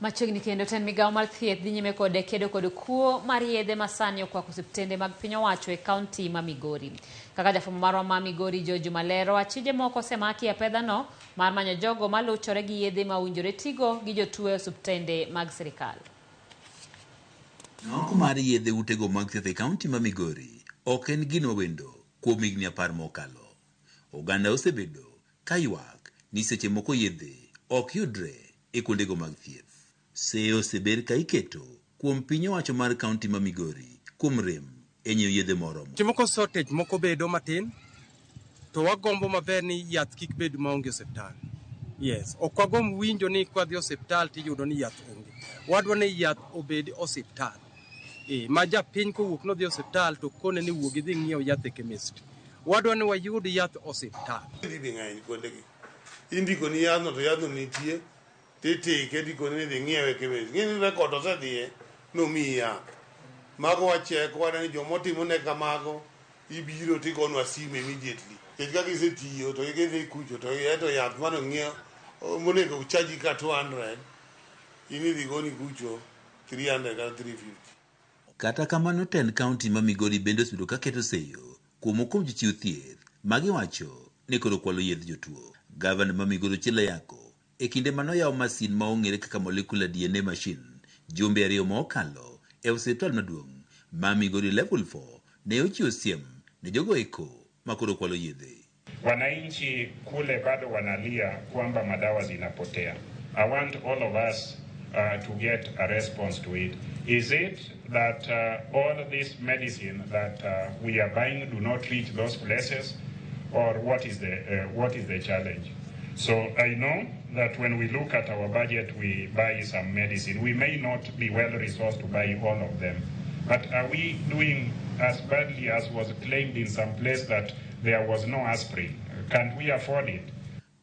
Machiegni kendo tend migawo mar thieth dhi nyime kod kedo kod kuo mar yedhe ma sani okwako osiptende mag piny owacho e kaunti ma Migori. Kaka jafwambo marwa ma Migori George Juma lero, achije moko osemaki e apedhano mar manyo jogo maluchore gi yedhe ma owinjore tigo gi jotuo e osiptende mag sirikal. Nok mar yedhe utego mag thieth e kaunti ma Migori ok en gino wendo kuom higni 10 mokalo. Oganda osebedo ka ywak ni seche moko yedhe ok yudre e kuondego mag thieth. Seyo oseber ka iketo kuom piny owacho mar kaunti ma Migori kuom rem e nyiewo yedhe moromo. Seche moko shortage moko bedo matin to wagombo maber ni yath kik bed maonge osiptal. Yes, ok wagomb winjo ni kwadhi osiptal tiyudo ni yath onge. Wadwa ni yath obed osiptal. E, ma japiny kowuok nodhi osiptal to kone ni wuog idhi ng'iew yath e chemist. Wadwa ni wayud yath osiptal. Dhi ng'eny kuondegi. Indiko ni yadhno to yadhno nitie titike tikoni ni dhi ng'iewe e chemist. Ng'e ni record osedhiye nomiyi yath. Mago wacheko wadwa ni jomotimo ne kamago ibiro tigonwa simu immediately. Nikech ka gisetiyo to gidhi kucho to eto yath mane ong'iew monego chaji ka 200 in idhi goni kucho 300 kata 350. Kata kamano tend kaunti ma Migori bende osebedo ka keto seyo kuom moko kuom jochiw thieth ma giwacho ni koro kwalo yedh jotuo. Gavana ma Migori Ochieng Ayako e kinde manoyawo masin ma ong'ere kaka molecular DNA machine jumbe 2 ma okalo e osiptal maduong' ma Migori Level 4 ne ochiwo siem ne jogo eko ma koro kwalo yedhe. Wananchi kule bado wanalia kwamba madawa zinapotea. I want all of us to get a response to it. Is it that all this medicine that we are buying do not reach those places, or what is the challenge? So I know that when we look at our budget, we buy some medicine. We may not be well resourced to buy all of them, but are we doing as badly as was claimed in some place that there was no aspirin? Can't we afford it?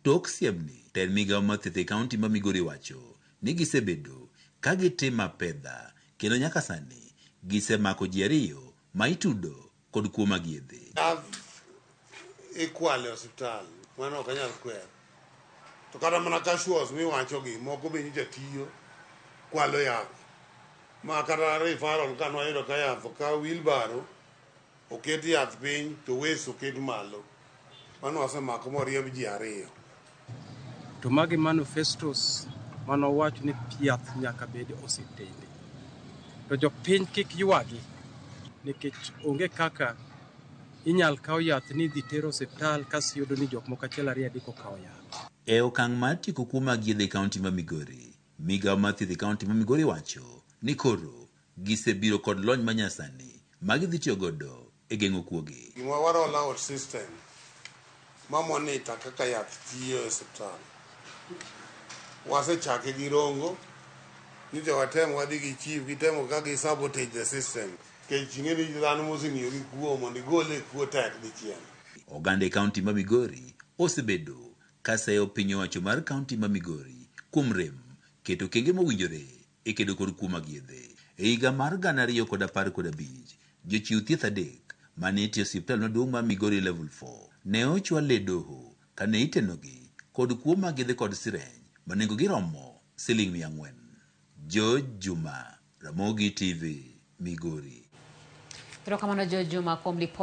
Tok siemni, tend migawo mar thieth e kaunti ma Migori wacho ni gisebedo ka gitimo apedha kendo nyaka sani gisemako ji 2 ma itudo kod kuo mag yedhe. Yath ikwalo e osiptal, mano ok anyal kwero. To kata mana casuals miwachogi, moko be nyocha tiyo kwalo yath. Ma kata referral ka nwayudo ka yath ka wheelbarrow oket yath piny to waste oket malo. Mano wasemako moriemb ji 2. To magi manifestos manowacho ni yath nyaka bed osiptende. To jopiny kik ywagi nikech onge kaka inyal kaw yath ni idhi ter osiptal kasto iyudo ni jok moko 1 2 3 okawo yath. E okang' mar tieko kuo mag yedhe e kaunti ma Migori, migawo mar thieth e kaunti ma Migori wacho ni koro gisebiro kod lony manyasani ma gidhi tiyo godo e geng'o kuogi. Gima wa roll out system ma monitor kaka yath tiyo e osiptal. Wasechake gi Rongo, nyocha watem wadhi gi chief, gitemo ka gi sabotage the system. Nikech ing'e ni dhano moseng'iyo gi kuo mondo igole e kuo tek dichiel. Oganda e kaunti ma Migori osebedo ka seyo piny owacho mar kaunti ma Migori kuom rem keto kenge mowinjore e kedo kod kuo mag yedhe. E higa mar 2015, jochiw thieth 3 mane tiyo e osiptal maduong' mar Migori Level 4 ne ochwal e doho kane itenogi kod kuo mag yedhe kod sireny ma nengogi romo siling 400. George Juma, Ramogi TV, Migori. Erokamano George Juma kuom lipot.